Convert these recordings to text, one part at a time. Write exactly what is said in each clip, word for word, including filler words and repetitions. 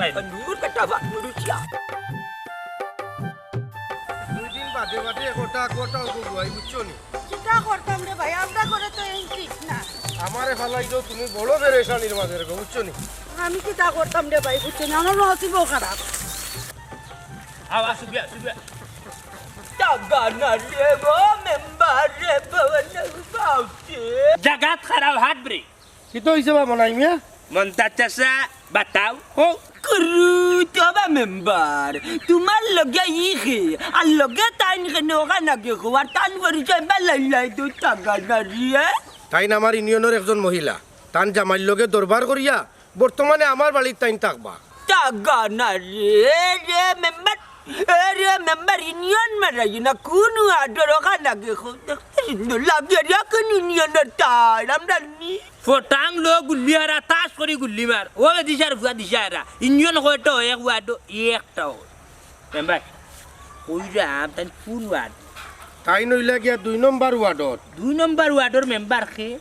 নূর বেটা বাদ মুরুচিয়া। দুই দিন বাদে বাদে একটা কথা অইবো বুয়াই, বুঝছো নি? কিতা করতাম রে ভাই, আমরা করে তো এই ঠিক না। আমারে ফালাই দেও, তুমি বড় পেরেশানির মাঝে রেখো, বুঝছো নি? আমি কিতা করতাম রে ভাই, বুঝছো নি? আমার নসিবও খারাপ। আও, আসো, বিয়া, আসো, বিয়া। টাকা না রে গো, মেম্বার রে, বাবা না, বাবা রে। জাগাত খারাপ হাত ব্রে। কিতা অইছে বা মনাই মিয়া? মন্তাজ চাচা, বাতাও। ও। কুরু, তো বা মেম্বার, তুমার লগে ই কে, আর লগে তাইন কেনে অখান আগে কও, আর তান পরিচয় বালাই লাই তো টাকা না রে। তাইন আমার ইউনিয়নর একজন মহিলা, তান জামাইর লগে দরবার করিয়া বর্তমানে আমার বাড়িত তাইন থাকবা। টাকা না রে, রে মেম্বার, এ রে মেম্বার, ইউনিয়ন মারাইও না, কুন ওয়ার্ডর অখান আগে কও। সুন্দর লাগে রে, কুন ইউনিয়নর তার, আমরা নি। ফটাং লো গুল্লি হারা, তাস করি গুল্লি মার। ও বে দিশার ফুয়া দিশা হারা। ইউনিয়ন কয়টা অয়, এক ওয়ার্ডও, একটাও। মেম্বার, কইরাম, তাইন কুন ওয়ার্ড? তাইন অইলা গিয়া দুই নম্বর ওয়ার্ডর। দুই নম্বর ওয়ার্ডর মেম্বার কে?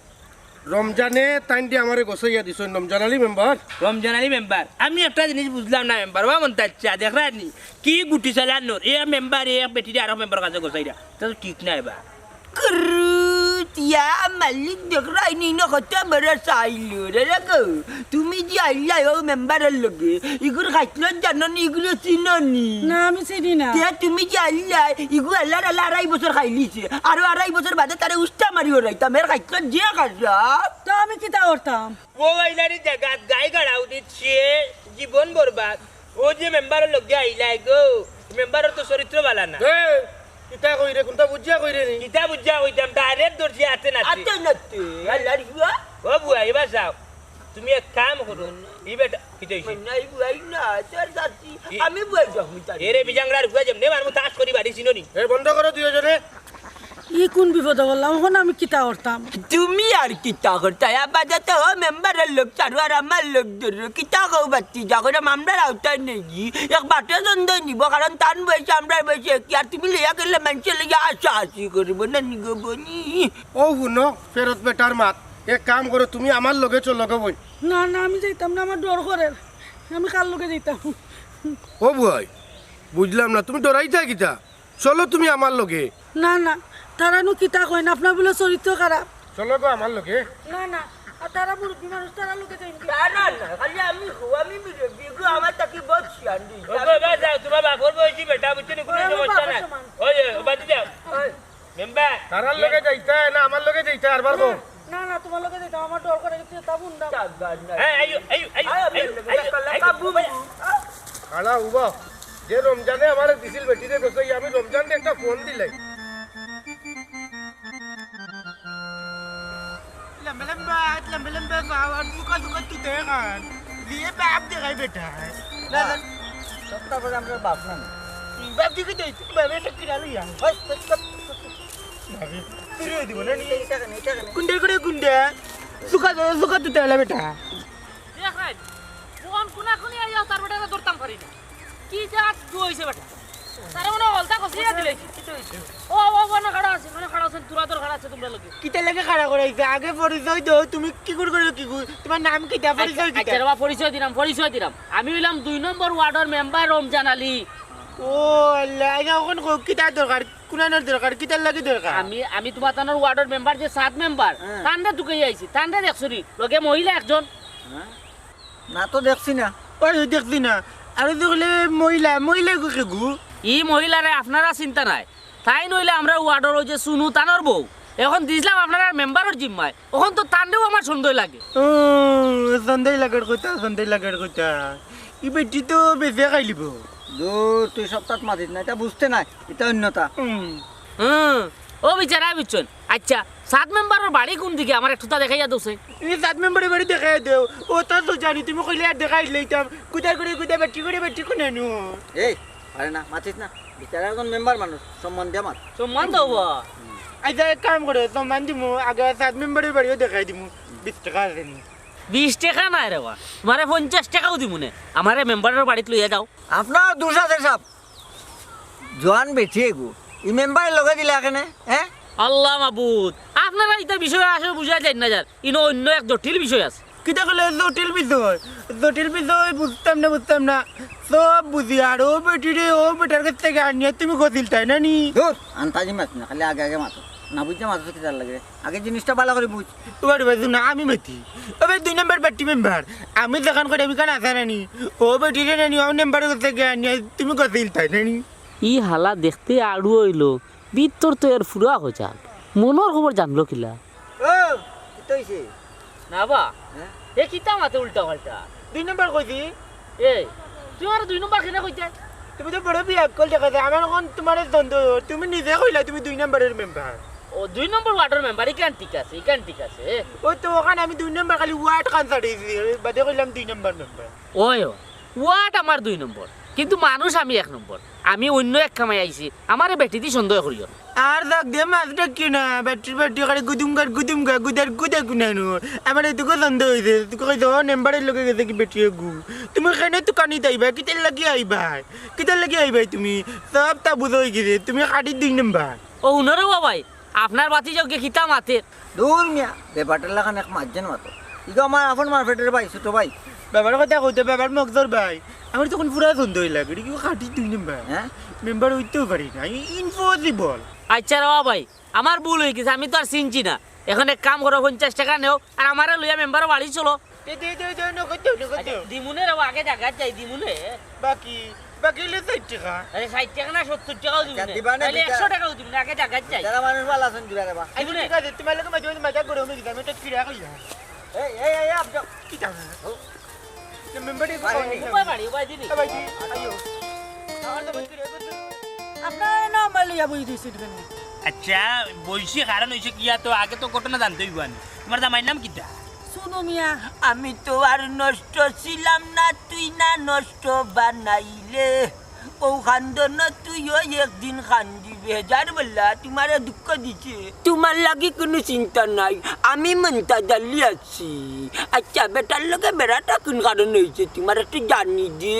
রমজানে তাইন দি আমারে গছাইয়া দিছইন, রমজান আলী মেম্বার। রমজান আলী মেম্বার, আমি একটা জিনিস বুঝলাম না মেম্বার, ও মন্তাজ চাচা, দেখরা নি, কি গুটি চালানোর, এ মেম্বার, এ বেটিরে আরক মেম্বার কাছে গছাইরা, তা তো ঠিক নায় বা। কুরুত, ইয়া মালিক, দেখরায় নি, ইনো কত বড় চাইলো রে, রে গো। তুমি যে আইলায় অউ মেম্বারর লগে, ইগুর খাইছলত জানো নি, ইগুরে চিনো নি? না, আমি চিনি না। তে তুমি যে আইলায়, ইগু আল্লার আল্লা আড়াই বছর খাইলিছে। আরো আড়াই বছর বাদে তারে উষ্টা মারি হরাইতাম, এর খাইছলত যে খারাপ। তো আমি কিতা করতাম? ও আইলারি জাগাত গাই গাড়াও দিচ্ছে, জীবন বরবাদ। ও যে মেম্বারর লগে আইলায় গো, মেম্বারর তো চরিত্র বালা না। এ, কিতা কইরে, কুনটা বুঝিয়া কইরে নি? কিতা বুঝিয়া কইতাম, direct ধরছি আতে নাতে। আতে নাতে, আল্লার ফুয়া। ও বুয়া, এবার যাও। তুমি এক কাম করো, ই বেটা, কিতা অইছে? মানে, ই বুয়াই না, তোর চাচি, ই- আমি বুয়াই যাও, আমি তার। এরে বিজাংরার ফুয়া, যেমনে মারমু তাস করি বাড়ি চিনো নি? এ, বন্ধ করো দুইওজনে। ই কুন বিপদো পড়লাম, অখন আমি কিতা করতাম? তুমি আর কিতা করতায়? আপাতত ও মেম্বারর লগ ছাড়ো আর আমার লগ ধরো। কিতা কও বাত্তি যা করে মামলার আওতায় নেই। এক বাটে সন্দেহ নিব, কারণ তান বয়সে আমরার বয়সে একই। আর তুমি লইয়া গেলে মানষে লইয়া আশা আশি করব না নি গো বনি। ও হুনো, ফেরত বেটার মাত। এক কাম করো, তুমি আমার লগে চলো গো বইন। না, না, আমি যাইতাম না, আমার ডর করের। আমি কার লগে যাইতাম? ও বুয়াই, বুঝলাম না, তুমি ডরাইতায় কিতা? চলো তুমি আমার লগে। না, না, তারা নু কিতা কইন, আপনার বুলে চরিত্র খারাপ। চলো গো আমার লগে। না, না, আর তারা মুরব্বি মানুষ, তারার লগে যাইন কি? না, না, না, খালি আমি কও, আমি মুরব্বি গো, আমার থাকি বউত শিয়ান দি। ও গো, এবার যাও, তুমার বাপর বয়সী বেটা, বুঝছো নি, কুনু সমস্যা নাই। ওই, ওই, বাদ দেও। ওই। মেম্বার। তারার লগে যাইতায় না আমার লগে যাইতায়, আরবার কও। না, না, তুমার লগে যাইতাম, আমার ডর করে গেছে, তা বুঝলাম। হ্যাঁ, আইও, আইও, আইও, আইও, আইও, আইও, আইও, আইও। খাড়া উবা, যে রমজানে আমারে দিছিল বেটিরে গছাই, আমি রমজানরে একটা ফোন দিলাই। লম্বা লম্বা হাত, লম্বা লম্বা পাও, আর দুকা দুকা তুতে খান। দিয়ে বাপ দেখাই বেটা। না, না। সবটা করে আমরা বাপ না। বাপ দিকে তো, বাপ এটা কিনা লইয়া। হস, হস, হস। ভাবি, ফিরে দিব না নি? এটা কেন, এটা কেন? গুন্ডা করে গুন্ডা। দুকা, দুকা তুতে হলা বেটা। দেখ রাইট, কোন কোনা কোনি আইয়া তার বেটারে ধরতাম পারি না। কি জাত দু অইছে বেটা? তারে মনে হয় হলতা খসিয়া দিলে। ও, ও, ও, না খাড়া আছে, মানে খাড়া আছে, দূরা দূর খাড়া আছে তোমরা লগে। কিতা লাগে খাড়া করাইছে? আগে পরিচয় দেও, তুমি কি করে করে কি করে? তোমার নাম কিতা? পরিচয় কিতা? আচ্ছা, বাবা, পরিচয় দিলাম, পরিচয় দিলাম। আমি অইলাম দুই নম্বর ওয়ার্ডর মেম্বার রমজান আলী। ও আল্লাহ, আইয়া অখন কও, কিতা দরকার? কুনানোর দরকার? কিতার লাগি দরকার? আমি, আমি তোমার তানোর ওয়ার্ডর মেম্বার যে সাত মেম্বার, হ্যাঁ। তানরে তুকাই আইছি, তানরে দেখছো নি? লগে মহিলা একজন। হ্যাঁ? না তো দেখছি না। ওই দেখছি না। আর ওই যে কইলে মহিলা, মহিলা গো কে গো? ই মহিলারে আপনারা চিন্তা নাই। তাইন অইলে আমরার ওয়ার্ডর ওই যে সুনু তানোর বউ। এখন দিছলাম আপনারার মেম্বারর জিম্মায়। এখন তো তানরেও আমার সন্দেহ লাগে। ও, সন্দেহ লাগের কথা, সন্দেহ লাগের কথা। ই বেটি তো বেশি খাইলিব। দূর, তুই সবটাত মাতিস না, ইটা বুঝতে নাই, ইটা অন্যতা। হুম। হুম, ও বিচারা বুঝছইন। আচ্ছা, সাত মেম্বারর বাড়ি কোন দিকে? আমার একটুতা দেখাইয়া দেও চাই। এই সাত মেম্বারর বাড়ি দেখাইয়া দেও। ও তো, তো জানি, তুমি কইলে আর দেখাই লইতাম। কুদার করে কুদা বেটি করে বেটি কোনে নু? এই, আরে না, মাতিস না। বিচারা একজন মেম্বার মানুষ, সম্মান দিয়া মাত। সম্মান তো হবো। আচ্ছা, এক কাম করো, সম্মান দিমু, আগে সাত মেম্বারর বাড়িও দেখাই দিমু। বিশ টেকা আছে নি? বিশ টেকা নায় রে বা, তোমারে পঞ্চাশ টেকাও দিমু নে। আমারে মেম্বারর বাড়িত লইয়া যাও। আপনার দোষ আছে সাব। জোয়ান বেটি এগু, ই মেম্বারর লগে দিলা কেনে, হ্যাঁ? আল্লাহ মাবুদ, আপনারা ইতা বিষয় আসলে বুঝা যায় না যার, ইনো অন্য এক জটিল বিষয় আছে। কিতা কইলে? জটিল বিষয়, জটিল বিষয় বুঝতাম না, বুঝতাম না। সব বুঝি, আর অউ বেটিরে অউ বেটার গেছ থাকি আনিয়া তুমি গছিলতায় না নি? ধুর, আন্তাজি মাত না, খালি আগে আগে মাতো। না বুঝতে মাতো কিতার লাগি? আগে জিনিসটা ভালা করি বুঝ। ও বাড়ি বাজু না, আমি মাতি। ও ভাই, দুই নম্বর বেটি মেম্বার, আমি যেখান করি আমি কান আছে না নি? অউ বেটিরে না নি, অউ মেম্বার গেছ থাকি আনিয়া তুমি গছিলতায় না নি? ই হালা দেখতে আড়ু অইলো, ভিতর তো এর ফুরা হজাল। মনর খবর জানলো কিলা? ও, কিতা অইছে? না বা, হ্যাঁ? এ কিতা মাতে উল্টা পাল্টা? দুই নম্বর কইছি। এ, তুই আমারে দুই নম্বর কেনে কইতে? তুমি তো বড় বিয়াক্কল দেখা যায়। আমার অখন তুমারে দ্বন্দ্ব, তুমি নিজে কইলা তুমি দুই নম্বরর মেম্বার। ও, দুই নম্বর ওয়ার্ডর মেম্বার, ইখান ঠিক আছে, ইখান ঠিক আছে। ও তো অখান আমি দুই নম্বর খালি ওয়ার্ড খান ছাড়ি দিছি, বাদে কইলাম দুই নম্বর মেম্বার। ওই, ওই, ওয়ার্ড আমার দুই নম্বর, কিন্তু মানুষ আমি এক নম্বর। আমি অইন্য এক কামাই আইছি, আমারে বেটিদি সন্দেহ করিও না। আর দাগ দিয়া মাছ ডাকিও না, বেটির বেটি করে গুদুমগার গুদুমগা, গুদার গুদা গুনানো। আমার এটুকু সন্দেহ অইছে, তুই কইছ, "ও, মেম্বারের লগে গেছে কি বেটি এগু?" তুমি কেনে তুকানি যাইবা, কিতার লাগি আইবায়? কিতার লাগি আইবায় তুমি? সব তা বুঝা অইগেছে, তুমি খাঁটি দুই নম্বর। ও, হুনো রে বাবাই, আপনার বাতি যাও গিয়া কিতা মাতের? দূর মিয়া, বেবাটার লাখান এক মাতজন মাতো। ইগো আমার আপন মার পেটর ভাই, ছোট ভাই। বেবার কথা কইতে, বেবার মগজর ভাই। আমার তখন পুরা সন্দেহ অইলা, ইগু খাঁটি দুই নম্বর। হ্যাঁ? মেম্বার অইতেও পারি না, ই-, impossible। আচ্ছা রে বাবাই, আমার ভুল অইগেছে, আমি তো আর চিনছি না। অখন এক কাম করো, পঞ্চাশ টেকা নেও, আর আমারে লইয়া মেম্বারর বাড়ি চলো। দে, দে, দে, দে, নগদ দেও, নগদ আচ্ছা, দেও। দিমুনে রে, আগে জাগাত যাই, দিমুনে। বাকি, বাকি অইলো ষাইট টেকা। আরে, ষাইট টেকা না, সত্তর টেকাও দিমুনে। আচ্ছা, দিবা না, নাইলে দিবা। একশো টেকাও দিমুনে, আগে জাগাত যাই। যারা মানুষ ভালা আছইন, দিবা রে বা। আইবো নে। ঠিক আছে, তুমার লগে মাঝে মাঝে মাঝে গরম অই গেছে, আমি একটা কিরা কইলাম। এই, এই, এই, আপ যাও। কিতা? ও। তো মেম্বারে আরে, কই? উবাই বাড়ি, উবাই দিনি। এ ভাই, আইও। আমার তো বন্ধু রে, বন্ধু। আপনারা না আমার লইয়া বই দিয়েছেন কেন? আচ্ছা, বইছি কারণ অইছে কিয়া, তো আগে তো ঘটনা জানতে অইবো আনি। তুমার জামাইর নাম কিতা? শুনো মিয়া। আমি তো আর নষ্ট ছিলাম না, তুই না নষ্ট বানাইলে। ও কান্দন তুইও একদিন কান্দিবে, যার বললা তুমারে দুঃখ দিছে। তুমার লাগি কুনু চিন্তা নাই, আমি মন্তাজ আলী আছি। আচ্ছা, বেটার লগে বেড়াটা কুন কারণে অইছে, তুমার একটু জানি দে।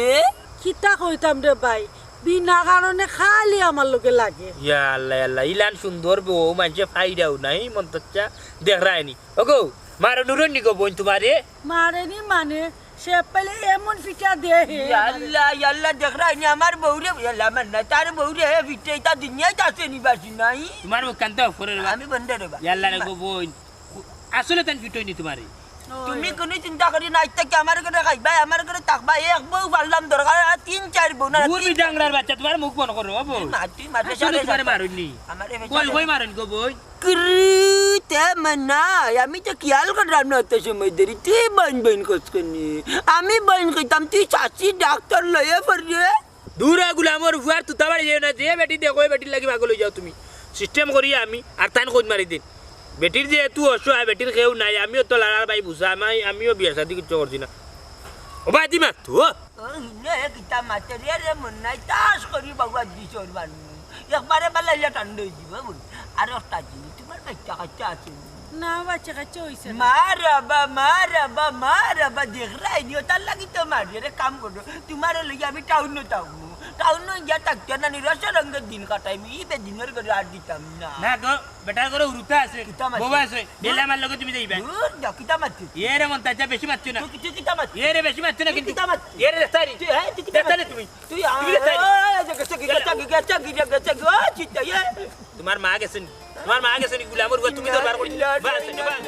কিতা কইতাম রে ভাই, বিনা কারণে খালি আমার লগে লাগে। ইয়া আল্লাহ, আল্লাহ, ইলান সুন্দর বউ, মানষে ফাইরাও নাই, মন্তাজ চাচা, দেখরায়নি। ওগো, মারো নুরন নি গো বইন তুমারে? মারেনি মানে, সে পেলে এমন ফিটা দে হে। ইয়া আল্লাহ, ইয়া আল্লাহ, দেখরায়নি আমার বউরে, ইয়া আল্লাহ, আমার না, তার বউরে হে ফিটে, ইতা দুনিয়াত আছে নি বাসি নাই। তুমার মুখ কান্তা ফরে রে বা। আমি বন্ধ রে বা। ইয়া আল্লাহ রে গো বইন, আসলে তান ফিটইনি তুমারে। তুমি কুনু চিন্তা করিও না, আইজ থাকি আমার ঘরে খাইবায়, আমার ঘরে থাকবায়, এক বউ পারলাম দরকার, আর তিন চাইর বউ না, ও তিন বিডাংরার বাচ্চা, তুমার মুখ বন্ধ করো, ও বউ। তুই মার, তুই মার, আসলে তুমারে মারইননি। কই, কই মারইন গো বইন? কিরে, তে মনাই, আমি তো খিয়াল করলাম না অত সময় ধরি। তুই বইন বইন করস কেনে? আমি বইন কইতাম, তুই চাচি ডাক্তার লইয়া পড়রে। দূর হ গুলামর ফুয়ার তুতা বাড়ি যাইও না, যে বেটি দেখো, ওই বেটির লাগি পাগল অই যাও তুমি। সিস্টেম করি আমি, আর তাইন খোঁজ মারি দিন। বেটির যেহেতু অসহায়, বেটির কেউ নাই, আমিও তো লাড়ার ভাই বুঝা, আমি, আমিও বিয়া শাদি কিচ্ছু করছি না। ও ভাই, দি মাত তো। ও হিনে, এ কিতা মাতে রে, রে মনাই, তাস করি বাবা দিছর বানু। একবারে বালাইলে ঠান্ডা অই যিবো, বুঝ। আর একটা জিনিস, তুমার বাচ্চা কাচ্চা আছে নি? না, বাচ্চা কাচ্চা অইছে না। মারহাবা, মারহাবা, মারহাবা, দেখরায়নি, অতার লাগি তো মারি। আরে কাম করো, তুমারে লইয়া আমি টাউনো থাকমু। টাউনো গিয়া থাকতে না, নি রসে রঙ্গে দিন কাটাইমু, ই বেদিনর ঘরে আর দিতাম না। না গো, বেটার ঘরে হুরুতা আছে, কিতা মারছে? বউ আছে, বেলা আমার লগে তুমি যাইবা। দূর যাও, কিতা মারছে? এ রে মন্তাজ চাচা, বেশি মারছো না। তুই কি-, তুই কিতা মারছে? এ রে, বেশি মারছো না তুই কিন্তু। কিতা মারছে? এ রে, দেখতায় নি। তুই, হ্যাঁ, তুই কিতা দেখতায় নি মারছে? তুমি। তুই, তুই দেখতায় নি। এই, এই, গেছে কি, গেছে কি, গেছে কি, গেছে কি, ও, চিন্তা, এ। তুমার মা গেছে নি? তুমার মা গেছে নি? গুলামর ঘর তুমি দরবার করি। বাস, বাস।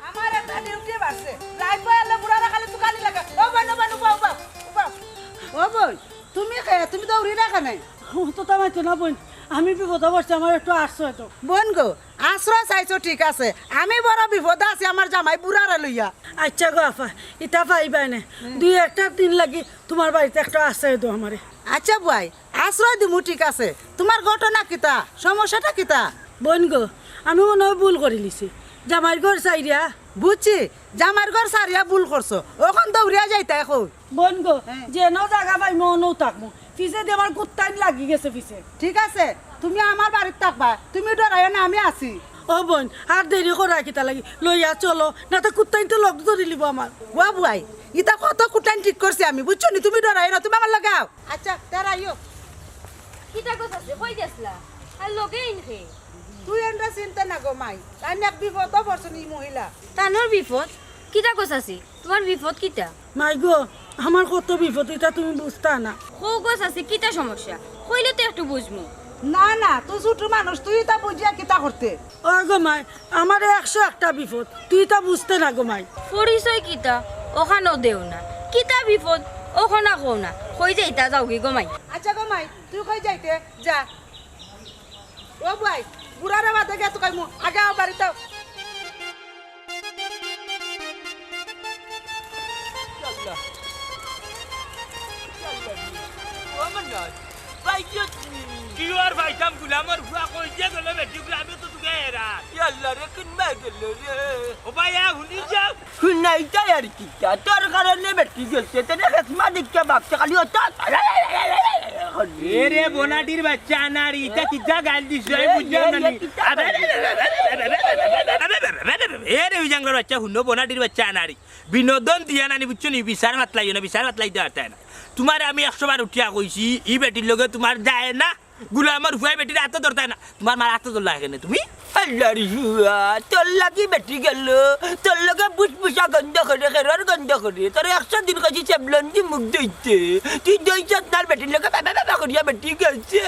আমার একটা ডিউটি বাড়ছে। রাইত বই আলে বুড়ারা খালি তুকানি লাগে। ও বইন, ও বইন, উবা, উবা, উবা। ও বইন, তুমি কে? তুমি দৌড়ি না কেনে? ও তো তামাইতো না বইন, আমি বিপদে পড়ছি, আমার একটু আশ্রয় দাও। বইন গো, আশ্রয় চাইছো ঠিক আছে, আমি বড় বিপদে আছি আমার জামাই বুড়ারে লইয়া। আচ্ছা গো আফা, ইতা পাইবায় নে। দুই একটা দিন লাগি তুমার বাড়িত একটা আশ্রয় দাও আমারে। আচ্ছা বুয়াই, আশ্রয় দিমু, ঠিক আছে। তুমার ঘটনা কিতা? সমস্যাটা কিতা? বইন গো, আমি মনে অয় ভুল করিলিছি। জামাইর ঘর ছাড়িয়া। বুঝছি, জামাইর ঘর ছাড়িয়া ভুল করছো। অখন দৌড়িয়া যাইতায় কই? বইন গো, হ্যাঁ। যেনো জাগা পাইমু, অনো থাকমু। পিছেদি আমার কুত্তাইন লাগি গেছে পিছে। ঠিক আছে, তুমি আমার বাড়িত থাকবায়, তুমি ডরাইও না, আমি আছি। ও বইন, আর দেরি করার কিতা লাগি? লইয়া চলো, না তো কুত্তাইন্তে লগ ধরিলিবো আমার। ও বুয়াই, ইতা কত কুটাইন ঠিক করছি আমি, বুঝছো নি? তুমি ডরাইও না, তুমি আমার লগে আও। আচ্ছা, ডরাইও। কিতা কথা আছে? কই গেছলা? আর লগে ইনকে? তুই এনরে চিনতে না গো মাই, তাইন এক বিপদো পড়ছইন ই মহিলা। তানর বিপদ? কিতা কথা আছে? তুমার বিপদ কিতা? মাই গো, আমার কত বিপদ, ইতা তুমি বুঝতা না। কও গো চাচি, কিতা সমস্যা? কইলে তো একটু বুঝমু। না, না, তুই ছোট মানুষ, তুই ইতা বুঝিয়া কিতা করতে? ওই গো মাই, আমার একশো একটা বিপদ, তুই ইতা বুঝতে না গো মাই। পরিচয় কিতা? অখানও দেও না। কিতা বিপদ? অখান কও না। কই যাইতা যাওগি গো মাই। আচ্ছা গো মাই, তুই কই যাইতে? যা। ও ভাই, বুড়ারে বাদে গিয়া তুকাইমু, আগে আও বাড়িত আও। ইয়াল্লা। ইয়াল্লা। ও মন্নান, ভাই কি হচ্ছে? কি আর ভাইতাম, গুলামর ফুয়া কই যে গেল বেটি, গুলামে তো তুকে এরা। ইয়াল্লা রে, কুনবায় গেল রে? ও ভাই, আ, হুনি যাও। হুনাইতায় আর কিতা? তোর কারণে বেটি গেছে, তোরে হেকমা দেখিয়া বাপসে খালি অতা। এরে বনাটির বাচ্চা নারী, ইতা কিতা গাইল দিছ, আমি বুঝলাম না নি। এরে ওই জাঙ্গর বাচ্চা, হুনো বনাটির বাচ্চা নারী। বিনোদন দিয়া নানি, বুঝছো নি? বিচার মাতলাইও না, বিচার মাতলাইতে পারতায় না। তুমারে আমি একশো বার উঠিয়া কইছি, ই বেটির লগে তুমার যায় না। গুলামর ফুয়ায় বেটির আতো ধরতায় না। তুমার মার আতো ধরলা কেনে তুমি? আল্লার ফুয়া, তোর লাগি বেটি গেল, তোর লগে বুসবুসা গন্ধ করে, খেরর গন্ধ করে। তোরে একশো দিন কইছি সেবলন্দি মুখ ধইতে। তুই ধইছস না, বেটির লগে বা, বা, বা, বা করিয়া বেটি গেছে।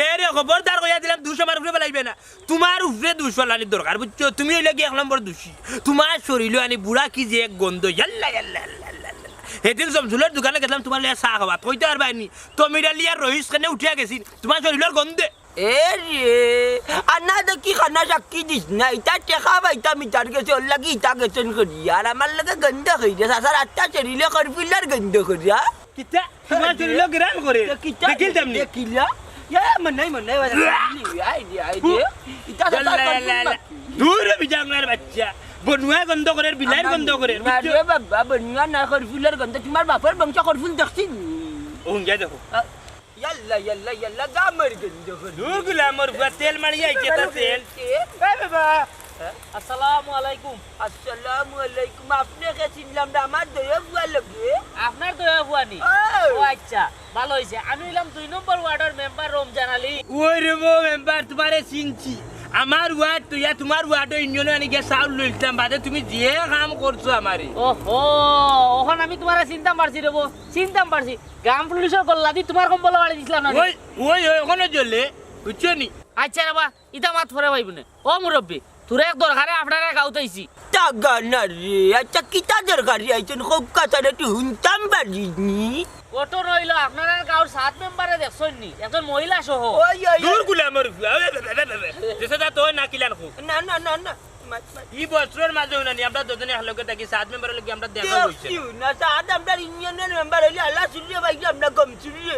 এরে খবরদার কইয়া দিলাম, দুষ আমার উপরে ফালাইবে না। তুমার উপরে দুষ ফালানির দরকার, বুঝছো? তুমি অইলা গি এক নম্বর দুষী। তুমার শরীলো আনি বুড়া কি যে এক গন্ধ, ইয়াল্লা, ইয়াল্লা, ইয়াল্লা, ইয়াল্লা, ইয়াল্লা। হেদিন জমজুলর দোকানো গেছলাম, তুমার লইয়া চা খাওয়াত, কইতে পারবায় নি? তমির আলী আর রইস কেনে উঠিয়া গেছিল, তুমার শরীলর গন্ধে। এ রে, আনা দেখি খানা সাক্ষী দিস না, ইতা টেকা পাইতাম ইতার গেছে, ওর লাগি ইতা গেছেন করি। আর আমার লগে গন্ধ করিয়া, চাচার আত্মা শরীলো করফুলর গন্ধ করিয়া। কিতা? তুমার শরীলো গিরান করে? তো কিতা? দেখিল তেমনি। দেখিলা? ইয়া, মনাই, মনাই, বাজা। আই রে, আই রে। ইতা ইয়াল্লা, চাচার ইয়াল্লা, করফুল ইয়াল্লা। নাকি? দূর হবি জাংলার বাচ্চা। বনুয়া গন্ধ করে, বিলাইর আমার গন্ধ করে, না বুঝছো? রে বাবা, বনুয়া না, করফুলর গন্ধ। তুমার বাপর বংশ করফুল দেখছি নি? ও, যা দেখো। আ, ইয়াল্লা, ইয়াল্লা, ইয়াল্লা, গামর গন্ধ করে। দূর গুলামর ফুয়া, তেল মারি আইছে, তা তেল। এ বাবা। হ্যাঁ? আসসালামু আলাইকুম। আসসালামু আলাইকুম। আপনে কে চিনলাম না, আমার দয়া ফুয়া লাগে। আপনার দয়া ফুয়া নি? ও। ও আচ্ছা, ভালো হইছে। আমি অইলাম দুই নম্বর ওয়ার্ডর মেম্বার রমজান আলী। ওই রে বো মেম্বার, তুমারে চিনছি। আমার ওয়ার্ড তুইয়া তুমার ওয়ার্ডো ইউনিয়নো আনি গিয়া চাউল লইতাম, বাদে তুমি যে কাম করছো আমারে। ওহো, অখন আমি তুমারে চিনতাম পারছি রে বো, চিনতাম পারছি। গ্রাম পুলিশর গল্লা দি তুমার কম্বলো বাড়ি দিছিলাম না নি? ওই, ওই, ওই, অখনো জ্বলে, বুঝছো নি? আচ্ছা রে বা, ইতা মাত পরে পাইবো নে। ও মুরব্বি, তোরে এক দরকারে আপনারার গাঁওত আইছি। তা গানা রে, আচ্ছা, কিতা দরকারে আইছইন? কউক্কা, তারে তো হুনতাম পারিনি। ঘটনা অইলো, আপনারার গাঁওর সাত মেম্বারে দেখছইন নি? একজন মহিলা সহ। ওই, ওই, ওই। দূর গুলামর ফুয়া। যেসে যা তো না কিলান কো। না, না, না, না। মাত, মাত। ই বছরর মাঝে হুনানি, আমরা দুজনে একলগে থাকি, সাত মেম্বারর লগে আমরা দেখা অইছে না। দেখছিও না, সাত আমরার ইউনিয়নর মেম্বার অইলে আল্লাহ চুরিয়ে বাইরে আমরা গম চুরিয়ে।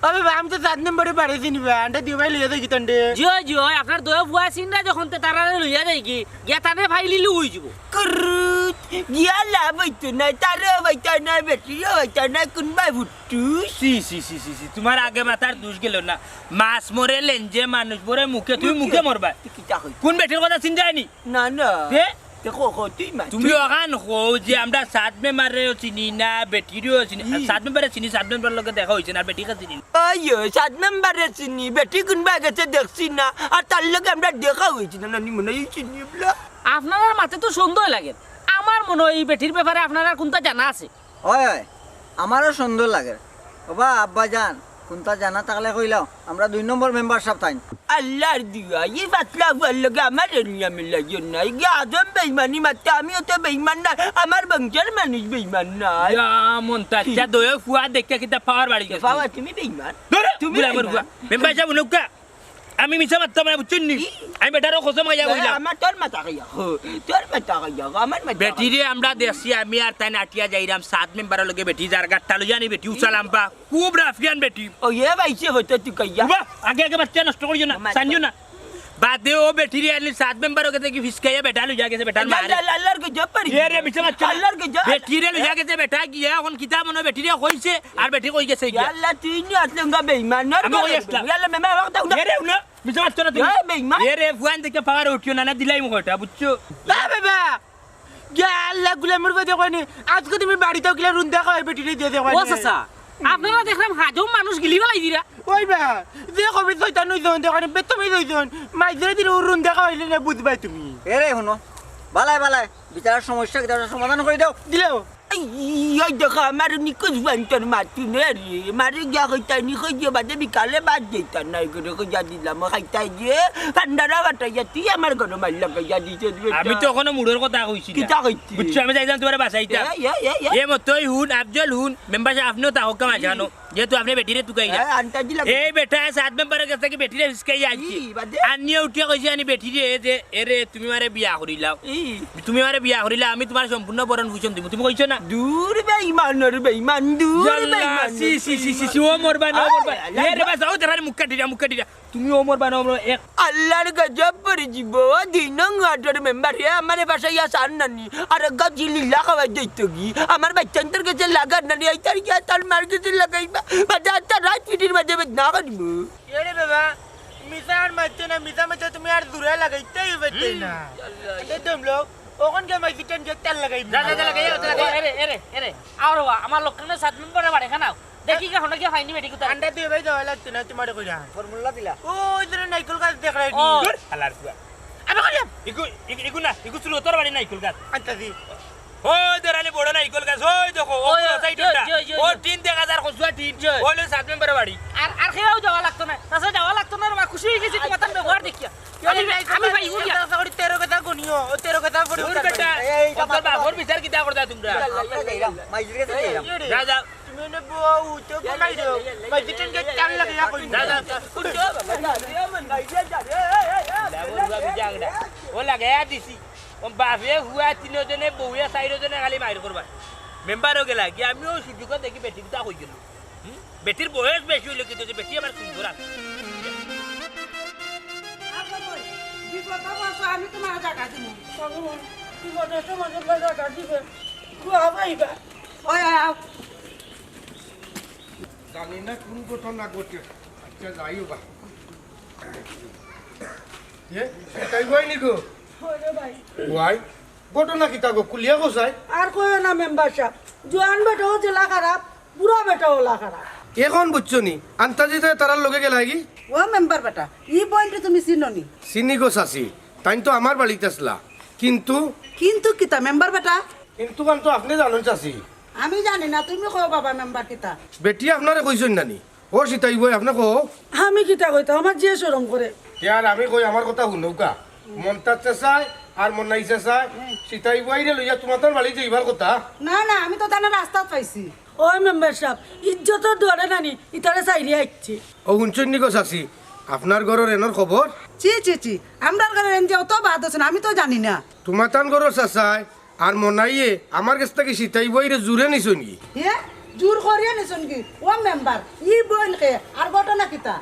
আবে ভাই, আমি তো সাত নম্বরে বাড়ি চিনি ভাই, আন্ডা দিও ভাই লইয়া যাই কি তান্ডে। জিও, জিও, আপনার দয়া ফুয়া চিনরা যখন তে তারারে লইয়া যাই কি, গিয়া তানে ফাইলিলে অই যিবো। কুরুত, গিয়া লাভ অইতো নায়, তারেও পাইতা নায়, বেটিরেও পাইতা নায়, কুনবায় ফুট্টু। সি, সি, সি, সি, সি, তুমার আগে মাথার দুষ গেল না। মাছ মরে লেঞ্জে, মানুষ মরে মুখে, তুমি মুখে। মুখে মরবা। তুই কিতা কইছ? কোন বেটির কথা চিন্তা হয়নি? না, না। তে? তে কও, কও, তুই মাত। তুমি অখান কও যে আমরা সাত মেম্বারেও চিনি না, বেটিরেও চিনি। ই। সাত মেম্বারে চিনি, সাত মেম্বার লগে দেখা অইছে না, আর বেটিকে চিনি না। ওই, ওই, সাত মেম্বারে চিনি, বেটি কুনবা গেছে দেখছি না, আর তার লগে আমরা দেখা অইছে না, নানি মনে হয় চিনি বলা। আপনারার মাতে তো সন্দেহ লাগে। আমার মনে হয় এই বেটির ব্যাপারে আপনারার কুনতা জানা আছে। অয়, অয়, আমারও সন্দেহ লাগে। ওবা, আব্বাজান, কুনতা জানা থাকলে কইলাও, আমরা দুই নম্বর মেম্বার সাব তাইন। আল্লার দোয়াই, ই পাতলা ফুয়ার লগে আমার এলিয়া মিলাইও না। ইগিয়ে আজম বেইমানি মাতে, আমিও তো বেইমান না, আমার বংশর মানুষ বেইমান না। ইয়া, মন্তাজ, চা দয়া ফুয়া দেখে কিতা পাওয়ার বাড়ি গেছে। বাবা, তুমি বেইমান। ধরো, তুমি গুলামর বেইমান। ফুয়া। মেম্বার সাব, হুনউক্কা। আমি মিছা মাততাম না, বুঝছইন নি? কি? আমি বেটারও কসম খাইয়া না, কইলাম। আমার তোর মাথা খাইয়া, হো, তোর মাথা খাইয়া, আমার মাথা খাইয়া। বেটিরে আমরা দেখছি, আমি আর তাইন আটিয়া যাইরাম, সাত মেম্বারর লগে বেটি যার গাট্টা লইয়া নি বেটি উচালাম বা, খুব রাফিয়ান বেটি। ও, এ ভাই, সে হয়তো তুই কইয়া। উবা, আগে আগে বাচ্চা নষ্ট করিও না, মাত। সানিও না। বাদে ও বেটিরে আনি সাত মেম্বারর গেছে কি ফিসকাইয়া বেটা লইয়া গেছে, বেটার মারে। আল্লাহ, আল্লাহর গজব পারি। এ রে, মিছা মাতছো না। আল্লাহর গজব। বেটিরে লইয়া গেছে, বেটা গিয়া এখন কিতা মনো বেটিরে কইছে, আর বেটি কই গেছে গিয়া। আল্লাহ, তুই নি আসলে উঙ্গা বেইমান, আর আমি কই আসলাম? আল্লাহ, মেমে, আমার কথা হুনো। এ রে, হুনো। মিছা মাতছো না তুমি। এ, বেইমান। এ রে, ফুয়ান দেখে পাওয়ার উঠিও না, না দিলাই মুখটা, বুঝছো? এ বাবা, গিয়া আল্লাহ গুলামর বাদে কয়নি, আজকে তুমি বাড়িত কিলা রুন্দা খাওয়াই বেটিরে দিয়া দেখো ও নি। চাচা, আপনারা দেখলাম হাজম মানুষ গিলি বেলাই দিরা। ওই বা, যে কবি শয়তান হইছইন দেখো নি, বেতমি হইছইন, মাইজরে দিলে ও রুন্দা খাওয়াইলে না বুঝবাই তুমি। এরে হুনো, বালায় বালায় বিচারর সমস্যা কিতা সমাধান করি দেও। দিলেও। এই, এই দেখা আমার নিকুজ বান্তর মাতু নে রে, মারে গিয়া কইতাই নি কই যে বাদে বিকালে বাদ দিতাম নাই করে কইয়া দিলাম, ও খাইতাই যে, ঠান্ডারা বাটাইয়া তুই আমার ঘরে মাইর লাগাইয়া দিতে দিবে আমি তো এখনো মুড়োর কথা কইছি না। কিতা কইছি? বুঝছো, আমি যাইতাম তোমার বাসাইতা। এ, এ, এ, এ। এ মতই হুন, আফজল হুন, মেম্বার সাহেব আপনিও তা হক্কা মাঝানো। যেহেতু আপনি বেটিরে তুকাইরা। হ্যাঁ, আনতা দিলা। এই বেটা সাত মেম্বারর কাছ থাকি বেটিরে ফিসকাইয়া আনছি। ই, বাদে? আনিয়ে উঠিয়া কইছে আনি বেটিরে যে, "এরে, তুমি মারে বিয়া করিলাও। ই। তুমি মারে বিয়া করিলাও, আমি তোমার সম্পূর্ণ ভরণ পোষণ দিমু।" তুমি কইছো না? দূর বেঈমান, ওর বেঈমান, দূর ইয়াল্লা, বেঈমান। সি, সি, সি, সি, সি, ও মরবা না, ও মরবা। আয়, আয়, এ রে আয়। বাস, ও দেখার মুখটা টিরা, মুখটা টিরা। তুমি ও মরবা না, ও মরবা। এক আল্লাহর গজব পড়ি যিবো, দুই নং ওয়ার্ডর মেম্বার হে, আমারে বাসাইয়া সার নানি। আর এক গাছি লীলা খাওয়াই যাইতো কি? আমার বাচ্চান্তর গেছে লাগার নানি, আইতার গিয়া তার মার গেছে লাগাইবা। বাদে আত্তা রাত পিটির মাঝে বেদ না করিব। এরে বাবা, মিছা আর মারতে না, মিছা মারতে তুমি আর দূরে লাগাইতেই পারতে না। আল্লাহ। এটা দম লও, ওখান গিয়া মাইজি টেন গিয়া তেল লাগাইব। যা, যা, যা, লাগাই, যা, লাগাই। এরে, এরে, এরে, আও রে বা, আমার লক্ষ্মী সাত নম্বরে বাড়ি খানাও। দেখি কে হনো গিয়া ফাইনি বেটি কুতা। আন্ডা দিয়ে ভাই দেওয়া লাগতো না তোমার কইরা। ফর্মুলা দিলা। ও, ওই জন্য নাইকল গাছ দেখ রাখি। ও। দূর, হালার ফুয়া। আমি কইলাম। ইগু, ইগু, ইগু না, ইগু চুরুতর বাড়ি নাইকল গাছ। আচ্ছা দি। ওই দেরানি বড় নাইকল গাছ, ওই দেখো, ও ওই, পুরো সাইড ওই, ওটা। ওই, ওই, ওই, ও ওই। টিন দেখা যার কচুয়া টিন। ওই। ওই হলো সাত নম্বরে বাড়ি। আর, আর কেউ যাওয়া লাগতো না। তাছাড়া যাওয়া লাগতো না রে বা, খুশি হয়ে গেছি তোমার তার ব্যবহার দেখিয়া। আমি, আমি ভাই, ইগু গিয়া। আশা করি তেরো কথা গুনিও, ও তেরো কথা পড়ে দূর উতার বেটা, পারি। এই, এই, ও তোর বাপর বিচার কিতা করতা তোমরা? আমরা যাইরাম, মাইজির গেছে যাইরাম। এই রে। যা, যা। তুমি এনে বউ, তো ঘুমাই দেও। মাইজির টেন গেট কান লাগে ইয়া কই। যা, যা, যা। উঠো বাবা, যা, যা, মন ভাই, যা, যা। ও লাগাইয়া দিছি। ও বাপে হুয়া তিনোজনে বউয়া চাইরোজনে খালি মাইর করবা। মেম্বারও গেলা, গিয়া আমিও সুযোগ দেখি বেটি কিতা কই গেল। হুম? বেটির বয়স বেশি হইলে কিন্তু যে বেটি আবার সুন্দর আছে। আচ্ছা, কই, বিপদ অবস্থা আমি তোমার জায়গা দিব। বাবু, বিপদ অবস্থা মাঝে মাঝে জায়গা দিবে। দোয়া পাইবা। ওই, ওই, আও। জানি না কোন ঘটনা ঘটে। আচ্ছা, যাই হোক। এ, তাই ভাই নি গো? ওরে ভাই। ভাই, ঘটনা কিতা গো? খুলিয়া কও চাই। আর কইও না মেম্বার সাহেব। জোয়ান বেটাও যেলা খারাপ, বুড়া বেটাও ওলা খারাপ। এখন বুঝছো নি? আন্তাজি তো তারার লগে গেলাগি। ও মেম্বার বেটা, ই বইনরে তুমি চিনো নি? চিনি গো চাচি, তাইন তো আমার বাড়িত আছলা। কিন্তু কিন্তু কিতা মেম্বার বেটা? কিন্তু কান তো আপনে জানইন চাচি। আমি জানি না, তুমি কও বাবা মেম্বার কিতা। বেটি আপনারে কইছইন না নি? ও সিতাই বই, আপনে কও। আমি কিতা কইতাম, আমার যে শরম করে। তে আর আমি কই, আমার কথা হুনউক্কা। মন্তাজ চাচায় আর মন্নাই চাচায় সিতাই বইরে লইয়া তুমাতার বাড়ি যাইবার কথা। না, না, আমি তো তানে রাস্তাত পাইছি। ওই মেম্বার সাহেব, ইজ্জতর দুয়ারে নানি, ইতারে চাইরে আইছে। ও হুনছইন নি গো চাচি, আপনার ঘরর এনর খবর? ছি, ছি, ছি, আমরার ঘরর এন যে অত বাদ আছে না, আমি তো জানি না। তুমাতান ঘরর চাচায় আর মনাইয়ে আমার গেছ থাকি সিতাই বইরে জুরে নিছইন গি? হে? জুর করিয়া নিছইন গি? ও মেম্বার, ই বইন কে? আর ঘটনা কিতা?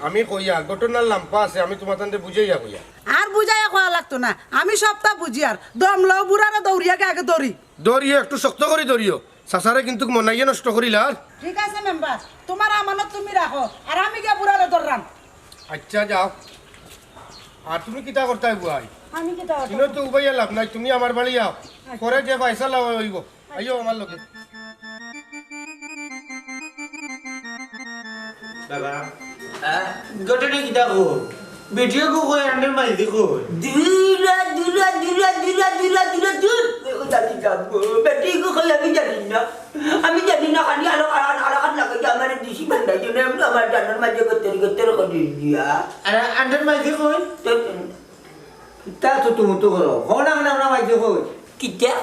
আমি কইয়ার, ঘটনার লাম্পা আছে, আমি তুমাতানরে বুঝাইয়া কইয়ার। আর বুঝাইয়া কওয়া লাগতো না, আমি সবটা বুঝিয়ার। দম লও, বুড়ারে দৌড়িয়া গিয়া আগে ধরি। ধরিও, একটু শক্ত করি ধরিও। চাচারে কিন্তু মনাইয়ে নষ্ট করিলার। ঠিক আছে মেম্বার, তুমার আমানত তুমি রাখো, আর আমি গিয়া বুড়ারে ধররাম। আচ্ছা, যাও। আর তুমি কিতা করতায় বুয়াই? আমি কিতা করতাম? ইনো তো উবাইয়া লাভ নাই, তুমি আমার বাড়ি আও। আচ্ছা। পরে যে ফয়সালা অইবো। আইও আমার লগে। বাবা। হ্যাঁ? ঘটনা কিতা কও? বেটিও কো কই, আন্ডার মাইজি কই? দূরা, দূরা, দূরা, দূরা, দূরা, দূরা, দূর। ও জানি যাবো। বেটি কো কই আমি জানি না। আমি জানি না, খালি আলো, আলো, আলো, আলো লাগাই যে আমার ডিসি বান্ধাই জন্য এমনি আমার জানার মাঝে গত্তর গত্তর করে দিয়া। আরে, আন্ডার মাইজি কই? তো, তা তো তুমি তো করো। হো না, না, না, মাইজি কই? কিতা?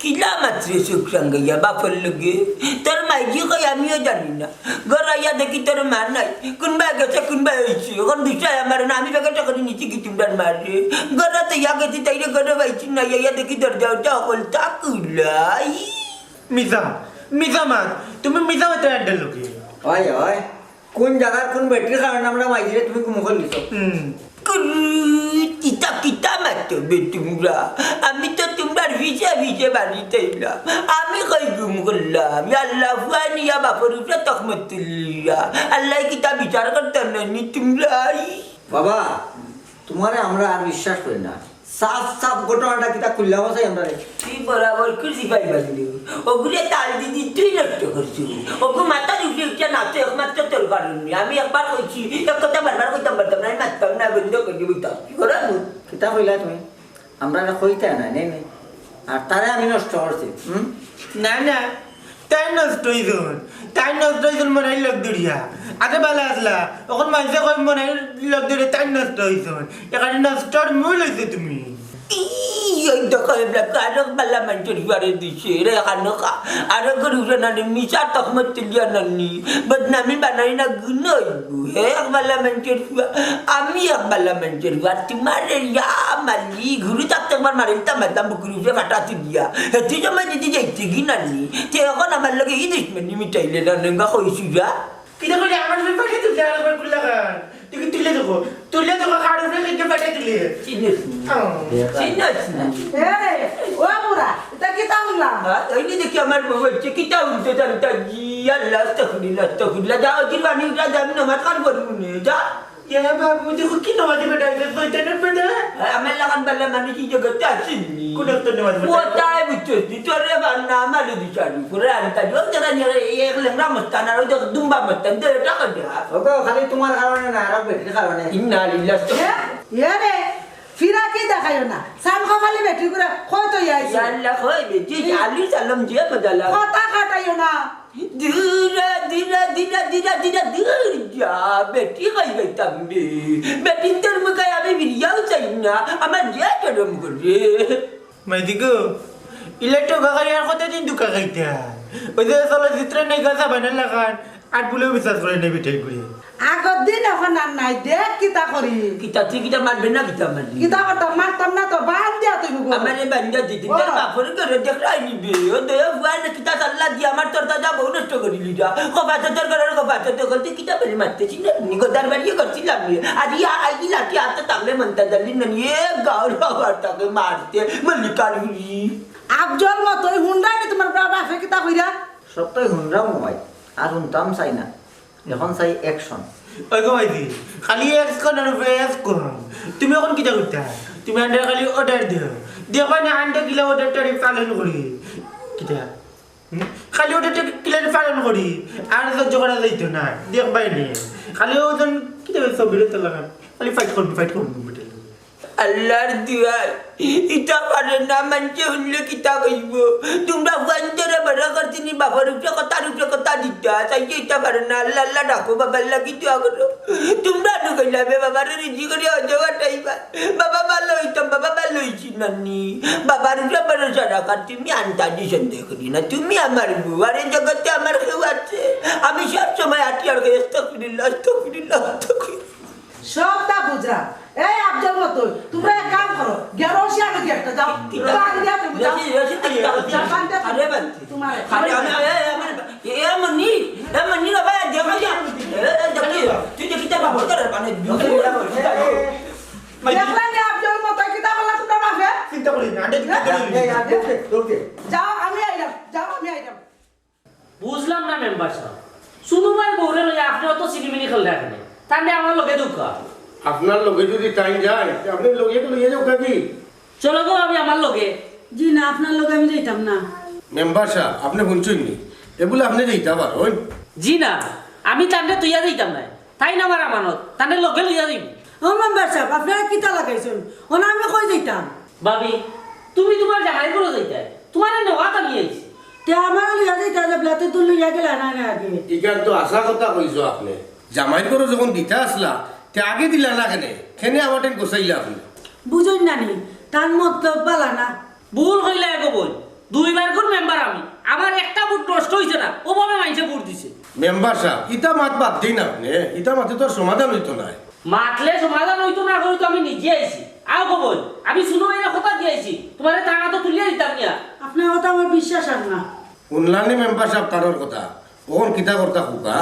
কিলা মাতরে চোখ রাঙ্গাইয়া বাপর লগে? তোর মাইজি কই আমিও জানি না। ঘর আইয়া দেখি তোর মা নাই। কুনবায় গেছে, কুনবায় আইছে। অখন বিষয় আমার না, আমি ব্যাগে টাকা নিছি কি তুমরার মারে। ঘর তো ইয়া গেছি, তাইরে ঘর পাইছি না, ইয়া দেখি দরজা উরজা হকলতা খুলা। মিছা, মিছা মাত। তুমি মিছা মাতরায় আন্ডার লগে। ওই, ওই। কোন জাগার কোন বেটির কারণে আমরার মাইজিরে তুমি গুম করিলিছো? হুম। কুরু, কিতা কিতা মাতো বে তুমরা? আমি তো তুমরার পিছে পিছে বাড়িত আইলাম। আমি কই গুম করলাম? ইয়াল্লা, ফুয়াইন ইয়া বাপর উপরে তহমত তুলিলা। আল্লায় কিতা বিচার করতা নায় নি তুমরার? বাবা, তুমারে আমরা আর বিশ্বাস করি না। সাফ সাফ ঘটনাটা কিতা খুলিয়া কও চাই আমরারে। তুই বরাবর কুর্সি পাইবার নি। ওগুরে তাল দিদি তুই নষ্ট করছু। ওগু মাথার উপরে উঠিয়া নাচে একমাত্র তোর কারণে। আমি একবার কইছি, এক কথা বারবার কইতাম পারতাম না, আমি মাততাম না, বন্ধ করি দিতাম। কি করাম? কিতা কইলা তুমি? আমরারে কইতায় না, নে, নে। আর তারে আমি নষ্ট করছি, হুম? না, না, তাই নষ্ট অইছইন। তাই নষ্ট অইছইন মনাইর লগ ধরিয়া। আগে ভালা আছলা, অখন মাইনষে কয় মনাইর লগ ধরিয়া তাই নষ্ট অইছইন। এখানে নষ্টর মূল অইছো তুমি। ই, ওই দেখো, এবলা তো আরো বালা মানষর বারে দিছে, রে খানোখা। আরো গরু জানানি, মিছা তহমত তুলিয়া নানি। বদনামি বানাই না গুণ অইবো। হে এক বালা মানষর ফুয়া, আমি এক বালা মানষর ফুয়া। তোমারে ইয়া মালি, ঘুরি থাকতে একবার মারিলতাম, মারতাম বুকুর উপরে ফাটা তুলিয়া। হেতি সময় যদি যাইতে কি নানি, তে অখন আমার লগে ই দুশমনি মিটাইলে না, নেঙ্গা কইছু যা। কিতা কইলে আমার উপরে ফাটা তুলতে আর একবার খুললা খান? তুই কি তুলে দেখো? তুলে দেখো, কার উপরে লিখে ফাটা তুলে। চিনিস না। ও। চিনিস না। এ রে, ও বুড়া, ইতা কিতা হুনলাম? হ্যাঁ, ওই যে দেখি আমার বউ হচ্ছে, কিতা হুনতে জানতা জি, আল্লাহ, আস্তাগফিরুল্লাহ, আস্তাগফিরুল্লাহ। যাও, জিরবানি উঠা, যাবি নামাজ খান পড়বি নে, যা। এ বাবু, দেখো কি নামাজি বেটা, এটা শয়তানের বেটা। হ্যাঁ, আমার লাখান বালা মানুষ এই জগতে আছেনি। কোন একটা নামাজি বেটা? কোথায় বুঝছস তুই? তোরে বান্না আমারে বিচারি, করে আমি তাই, ওই জায়গা নিয়ে এই এক লেংড়া মস্তান আর ওই জায়গা দুম্বা মস্তান, দে টাকা দে। ওগো, খালি তোমার কারণে না, আরো বেটির কারণে। ইন্না লিল্লাহ। এ, এ রে, ফিরাকি দেখাইও না। সান কপালি বেটি করে কই তো আইছে। ইয়াল্লা কই বেটি, আলি সালাম দিয়ে বদলা। কথা কাটাইও না। ধীরে, ধীরে, ধীরে, ধীরে, ধীরে, দূর যা, বেটি খাই যাইতাম রে। বেটিন্তর মুখে আমি ফিরিয়াও চাই না, আমার যে গরম করে। মাইদিগো, ইলা ঠগা খাইয়া আর কতদিন ধুকা খাইতা? ওই যে চলচ্চিত্র নায়িকা সাবানার লাখান, আর ভুলেও বিশ্বাস করে নাই বেটাই করে। আগর দিন অখন আর নাই, দেখ কিতা করি। কিতা তুই কিতা মারবে না কিতা মারলি? কিতা করতাম, মারতাম না তো, বান দিয়া তুই মুখো। আমারে বান দিয়া দিতি, ও। তোর বাপরে করে দেখলাই নিবে। ও দয়া ভুয়া না কিতা চাল্লা দিয়া আমার তোর দাদা বউ নষ্ট করিলি যা। কপাতে তোর ঘরের কপাতে তো করতে কিতা বলি মারতে চিনে নি, গোদার বাড়িয়ে করছিলাম রে। আর ইয়া আইগি লাঠি হাতে থাকলে মনটা জানি না, এ গাঁর বাবার তাকে মারতে মল্লিকার হুড়ি। আফজল মতো ওই হুন্ডাই নি তোমার বাবা ফে কিতা কইরা? সব তো হুনরাম ভাই, আর হুনতাম চাই না। এখন চাই action। ওই গো ভাইজি, খালি এক কোণের উপরে এক কোণ। তুমি এখন কিতা করতা? তুমি আন্ডার খালি order দেও। দেখো না আন্ডার কিলা order টারি পালন করি। কিতা? হুম? খালি order টা কিলা পালন করি। আর সহ্য করা যাইতো না। দেখবাই নি। খালি ওজন কিতা ছবির তো লাগান। খালি fight করবি, fight করবি, বেটা। আল্লাহর দুয়াই, ইতা পারে না, মানষে হুনলে কিতা কইবো? তুমরা ফুয়াইন্তরে বড় করছিনি, বাপর উপরে কথার উপরে কথা দিতা, তাই যে ইতা পারে না, আল্লাহ, আল্লাহ ডাকো, বাবার লাগি দোয়া করো। তুমরা ঢুকাইলা বে বাবারে রিজি করি অজো কাটাইবা। বাবা ভালা অইতাম, বাবা ভালা অইছি নানি। বাবার উপরে ভরসা রাখার তুমি আন্তাজি সন্দেহ করি না, তুমি আমার বউ, আর এই জগতে আমার কেউ আছে? আমি সব সময় আটি আর কই, আস্তাগফিরুল্লাহ, আস্তাগফিরুল্লাহ, আস্তাগফিরুল্লাহ। সবটা বুঝরা। এই আফজল মতো, তোমরা এক কাম করো, গিয়া রশি আনো গিয়া একটা, যাও। কিতা? বান দিয়া তুমি যাও। রশি, রশি তো যাও, বান দিয়া আরে বান। তোমার আরে, আমি, এ, এ, আমার, এ, এ, আমার নি, এ, আমার নি রে ভাই, দেখো যা। এ, এ, দেখি, তুই দেখি তোর বাপর করে বানাই দিবি। দেখলা নি আফজল মতো কিতা করলা তোমরা বাপে? চিন্তা করি না, আন্ডে চিন্তা করি না। এই, এই, এই, এই, এই, এই। যাও, আমি আইলাম, যাও, আমি আইলাম। বুঝলাম না মেম্বার সাব, সুনু ভাইর বউরে লইয়া আপনে অত ছিনিমিনি খেলরা কেনে? তাইন আমার লগে দেউক্কা। আপনার লগে যদি তাইন যায়, তে আপনে লগে তো লইয়া যাউক্কা কি? চলো গো ভাবি আমার লগে। জি না, আপনার লগে আমি যাইতাম না। মেম্বার সাব, আপনে হুনছইন নি? এগুলা আপনে যাইতা পারইন। জি না, আমি তানরে থইয়া যাইতাম নায়। তাইন আমার আমানত, তানরে লগে লইয়া যাইমু। ও মেম্বার সাব, আপনারা কিতা লাগাইছইন? অনে আমি কই যাইতাম? ভাবি, তুমি তুমার জামাইর ঘরো যাইতায়, তুমারে নেওয়াত আমি আইছি। তে আমারে লইয়া যাইতা যে বেলাতে তুই লইয়া গেলা না, না আগে। ইখান তো হাছা কথা কইছো আপনে। জামাইর ঘরো যখন দিতা আছলা, তে আগে দিলা না কেনে? কেনে আমার টাইম গোছাইলা আপনে? বুঝইন না নি, তান মতলব বালা না। ভুল কইলা এগো বইন, দুইবার গুর মেম্বার আমি, আমার একটা ভোট নষ্ট অইছে না, অভাবে মাইনষে ভোট দিছে। মেম্বার সাব, ইতা মাত বাদ দেইন আপনে, ইতা মাতে তো আর সমাধান অইতো নায়। মাতলে সমাধান অইতো না, অইতো আমি নিজে আইছি। আও গো বইন, আমি সুনু ভাইরে কথা দিয়া আইছি, তুমারে তার আতো তুলিয়া দিতাম নিয়া। আপনার কথা আমার বিশ্বাস আর না। হুনলানি মেম্বার সাব তানর কথা, অখন কিতা করতা কউক্কা?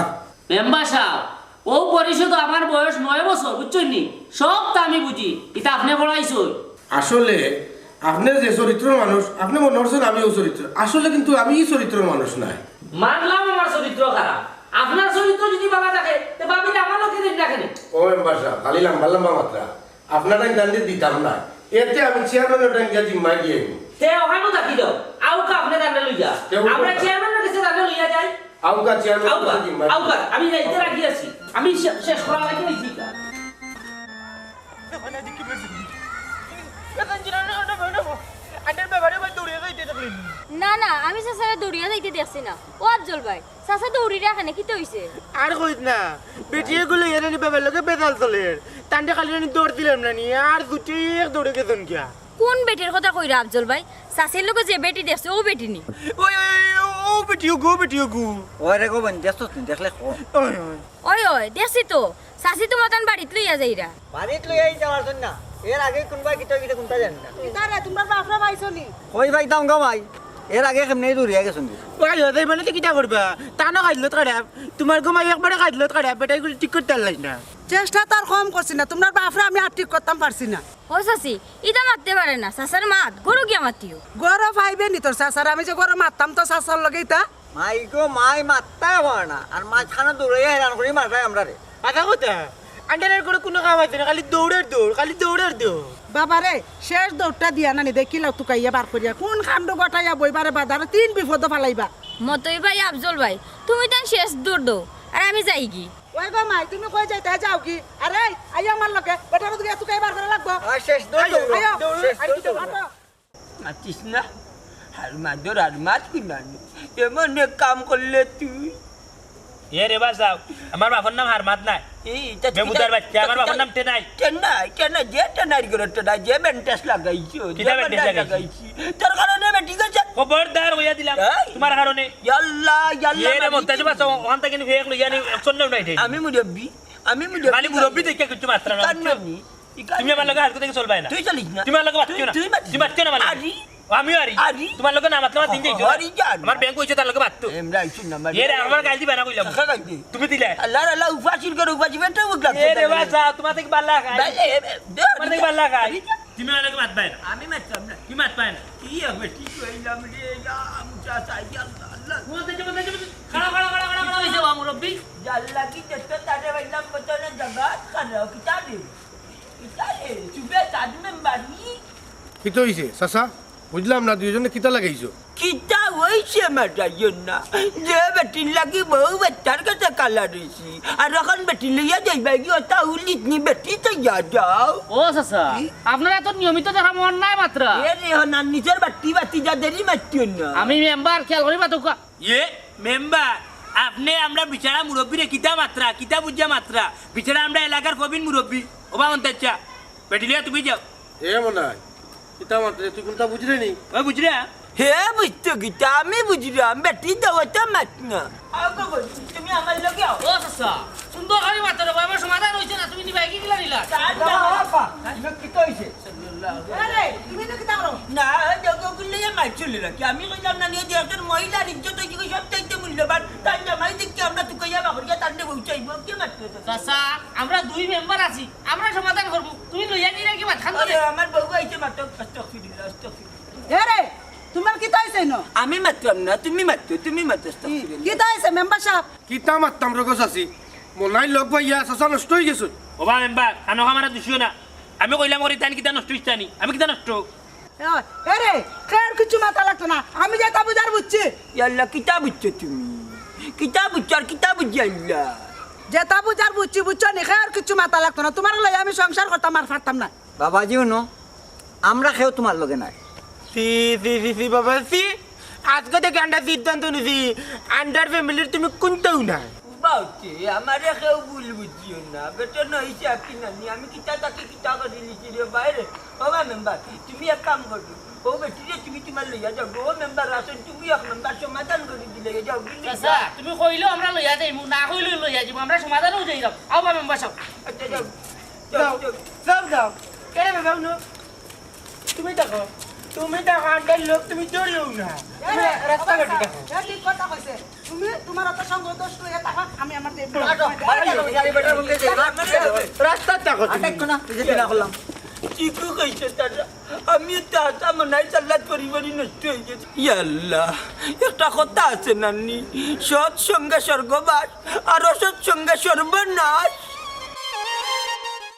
মেম্বার সাব, অউ পরিষদো আমার বয়স নয় বছর, বুঝছইন নি? সবতা আমি বুঝি, ইতা আপনে পড়াইছইন। আসলে, আপনে যে চরিত্রর মানুষ, আপনে মনো করছইন আমি অউ চরিত্রর। আসলে কিন্তু আমি ই চরিত্রর মানুষ নায়। মানলাম আমার চরিত্র খারাপ, আপনার চরিত্র যদি ভালা থাকে, তে ভাবিরে আমার লগে দেইন না কেনে? ও মেম্বার সাব, খালি লাম্বা লাম্বা মাতরা। আপনার টাইম তানরে দিতাম না। এতে আমি চেয়ারম্যানর টাঙ্গিয়া জিম্মা দিয়ে আইমু। তে ওখানো থাকি দাও। আউকা আপনে তানরে লইয়া। তে ওখানো আমরা থাকি। চেয়ারম্যানর গেছে তানরে লইয়া যাই। আউকা চেয়ারম্যানর আউকা, কাছে জিম্মা দিয়ে আউকা। আইমু। আমি যাইতে রাখি আছি। আমি শে-, শেষ করার লাগি আইছি। না, না, আমি চাচারে দৌড়িয়া যাইতে দেখছি না। ও আফজল ভাই, চাচা দৌড়ি রাখে না, কিতা অইছে? আর কইস না, বেটিয়ে গুলো এরানি বাবার লগে বেজাল চলের। তানরে খালি এরানি দৌড় দিলাম না নি, আর দুটি এক দৌড়ে গেছন গিয়া। কোন বেটির কথা কইরা আফজল ভাই? চাচির লগে যে বেটি দেখছে, ও বেটি নি? ওই, ওই, ওই, ও, ও বেটি, ও গো, বেটি, ও গো। ওই রে গো, বইন, দেখছস নি? দেখলে ক। ওই, ওই। ওই, ওই, দেখছি তো। চাচি তো মতন বাড়িত লইয়া যাইরা। বাড়িত লইয়া যাওয়ার জন্য না। এর আগে কোনবা কিতা কিতা কোনটা জানি না। কিতা রে, তোমরা বাপরে পাইছো নি? কই পাইতাম গো মাই? এর আগে কেমনে দৌড়িয়া গেছন গো। ওই, ওই, মানে তো কিতা করবা? তানো খাইলত খারাপ। তোমার গো মাই একবারে খাইলত খারাপ। বেটাই গুলি ঠিক করতে পারলাই না। চেষ্টা তো আর কম করছি না। তোমরা বাপরে আমি আর ঠিক করতাম পারছি না। ও চাচি, ইটা মাততে পারে না। চাচার মাত, গরু গিয়া মাতিও। গরু পাইবে নি তোর চাচার? আমি যে গরু মাততাম তো চাচার লগে ইতা। মাই গো মাই, মাততায় পারে না। আর মাঝখানো দৌড়াইয়া হেরান করি মারবায় আমরারে। মাথা কথা। আন্ডারের করে কোনো কাম আছে না, খালি দৌড়ের দৌড়, খালি দৌড়ের দৌড়। বাবারে, শেষ দৌড়টা দিয়া নানি দেখিলাও তুকাইয়া বার করিয়া। কোন কাণ্ড ঘটাইয়া বইবারে বাদারে তিন বিপদ ফালাইবা। মতই ভাই, আফজল ভাই, তুমি তান শেষ দৌড় দৌ, আর আমি যাইগি। ওই গো মাই, তুমি কই যাইতায় যাওগি? আরে, আইও আমার লগে, বেটারে তুকাইয়া বার করা লাগবো। আর শেষ দৌড় আইও, দৌড়, আইও, শেষ আইও, দৌড় দৌড়। আইও। মাতিস না, হারমাদর হারমাদ কুনানো। এমন এক কাম করলে তুই। এ রে বা যাও, আমার বাপর নাম হারমাদ নায়। এই, ইটা তো বেবুদার কিতা-, বাচ্চা, আমার বাপর নাম টেনাই। টেনাই, টেনাই, যে টেনাইর ঘরে টেনাই, যে ব্যান্ডেজ লাগাইছো, যে কিতা ব্যান্ডেজ ব্যান্ডেজ লাগাইছি? লাগাইছি, তোর কারণে বেটি গেছে। খবরদার কইয়া দিলাম, এই। তোমার কারণে। ইয়াল্লা, ইয়াল্লা, এ রে মালিক। মন্তাজ বাচ্চা, ওখান থেকে কিন্তু ফেক লইয়া নি, একশো নেও নাই রে। আমি মুরব্বি, আমি মুরব্বি। খালি মুরব্বি দেখে কিচ্ছু মাত্রা না, কার বুঝছো? নানি? তুমি আমার লগে হারকত থেকে চলবায় না। তুই চলিস না। তুমি আমার লগে মাতিও না। তুই, তুই মাতিস তুমি মাতিও না আমার লগে। আরি। ও, আমিও আরি। আরি। তোমার লগে না মাতলে আমার দিন যাইতো না। আরি জান। আমার ব্যাংক হইছে তার লগে মাততো। এমরা আইছি না, আমার এরে, আমার গাইল দিবা না কইলাম। কাকা গাইল দে। তুমি দিলে। আল্লাহ, আল্লাহ, উপাসির করে উপাসি বেটা উঠলাম। এ রে বাসা, তোমার থেকে বাল্লা খাই। বাল্লা, এ, এ, দে, তোমার থেকে বাল্লা খাই। আরি জান। তুমি আমার লগে মাতবায় না। আমি মাততাম না। কি মাতবায় না? কি হবে? কি কইলাম রে? ইয়া, মুচা সাই, আল্লাহ, আল্লাহ। বলতে যে, বলতে যে, বলতে যে। খাড়া, খাড়া, খাড়া, খাড়া, খাড়া। কি হইছে বা মুরব্বি? জাল্লা কি দেখতে তারে বাইলাম, বলতে না জাগা, খাড়া, কি তারে? কিতা রে? চুপে চাঁদ মেম্বার নি? কিতা অইছে, চাচা? বুঝলাম না, দুইজনে কিতা লাগাইছো? কিতা অইছে মাতাইও না? যে বেটির লাগি বউ বেটার কাছে কালা রইছি, আর অখন বেটি লইয়া যাইবা গি, ওটা উলিত নি বেটি তো ইয়া যাও। ও চাচা, কি? আপনারা তো নিয়মিত দেখা মন নাই মাত্রা। এ রে, হনা নিজর বাটি বাতি যা দেরি মাতিও না। আমি মেম্বার, খেয়াল করি মাতুক্কা। ইয়ে, মেম্বার, আপনে আমরা বিচারা মুরব্বিরে কিতা মাতরা, কিতা বুঝা মাতরা? বিচারা আমরা এলাকার প্রবীণ মুরব্বি। ওবা মন্তাচ্চা, বেটি লইয়া তুমি যাও। এ মনাই, কিতা মাতরে, তুই কোনটা বুঝরে নি? ওই বুঝরা? হে বুঝতো কিতা, আমি বুঝরাম, বেটি দেওয়া তো মাত না। আও গো, তুমি আমার লগে আও। ও চাচা, সুন্দর করি মাতো রে, আমার সমাধান অইছে না, তুমি নিবা কি গিলা নিলা? তা না, বাবা, ইনো কিতা অইছে? আরে, তুমি তো কিতা করো? না, দেখো, গুল্লে ইয়া মাইর চলে রাখি। আমি কইলাম না, নিয়ে যে একজন মহিলার ইজ্জত হইছে কি সবচাইতে মূল্যবান। তাই জামাই দেখি আমরা তুকাইয়া বাকরিয়া তান্ডে বউ চাইবো, কে মারতে চায়? চাচা, আমরা দুই মেম্বার আছি, আমরা সমাধান করবো। তুমি লইয়া নিয়ে রাখি মাত খান আরে, ধরে। আমার বউ আইছে মাত্র, আস্তাগফিরুল্লাহ, আস্তাগফিরুল্লাহ। এ রে, তোমার কিতা অইছে ইনো? আমি মাতলাম না, তুমি মাতো, তুমি মাতো, আস্তাগফিরুল্লাহ। কিতা অইছে মেম্বার সাহেব? কিতা মাততাম রে গো চাচি? মনাই লগ পাইয়া চাচা নষ্ট অই গেছে। ওবা মেম্বার, খানো খামারা দুষিও না। আমি কইলাম করি তাইন কিতা নষ্ট অইছে নি? আমি কিতা নষ্ট? এ, এ রে, কেউর কিচ্ছু মাতা লাগতো না। আমি যেটা বুঝার বুঝছি। ইয়াল্লা, কিতা বুঝছো তুমি? কিতা বুঝছো আর কিতা বুঝি আইলা? যেটা বুঝার বুঝছি, বুঝছো নি? কেউর কিচ্ছু মাতা লাগতো না। তোমার লইয়া আমি সংসার করতাম আর পারতাম না। বাবাজি, হুনো, আমরা কেউ তোমার লগে নাই। ছি, ছি, ছি, ছি, বাবা, ছি। আজকে থেকে আমরা সিদ্ধান্ত নিছি, আন্ডার ফ্যামিলির তুমি কোনটাও নাই। বাউতে, আমারে কেউ ভুল বুঝিও না। বেটা নইছে আপনি নানি, আমি কিতা তাকে কিতা করি লিখি রে বাইরে। বাবা মেম্বার, তুমি এক কাম করো। ও বেটিরে তুমি তোমার লইয়া যাও। ও মেম্বার আছেন, তুমি এক মেম্বার সমাধান করে দিলে যাও। চাচা, তুমি কইলেও আমরা লইয়া যাইমু, না কইলেও লইয়া যাইমু, আমরা সমাধানও যাইরাম। আও বা মেম্বার সাহেব। আচ্ছা, যাও। যাও, যাও, যাও। যাও, যাও। কেরে বাবা, উনো? তুমি দেখো, তুমি দেখো, আন্ডার লোক, তুমি দৌড়িও না। তুমি এ, রাস্তাঘাটে দেখো। এ, ঠিক কথা কইছে। তুমি তোমার অত সঙ্গ দোষ লইয়া থাকো, আমি আমার দেব। আটো, আটো, আটো, গাড়ি বেটার মুখে যাই, রাস্তায় দেখো তুমি। আটো, না, এই যে দিনা করলাম। ঠিকই কইছে দাদা, আমি তো আশা মনে হয় চাল্লাত পরিবারই নষ্ট হয়ে গেছে। ইয়াল্লা, একটা কথা আছে নানি, সৎ সঙ্গে স্বর্গবাস, আর অসৎ সঙ্গে সর্বনাশ।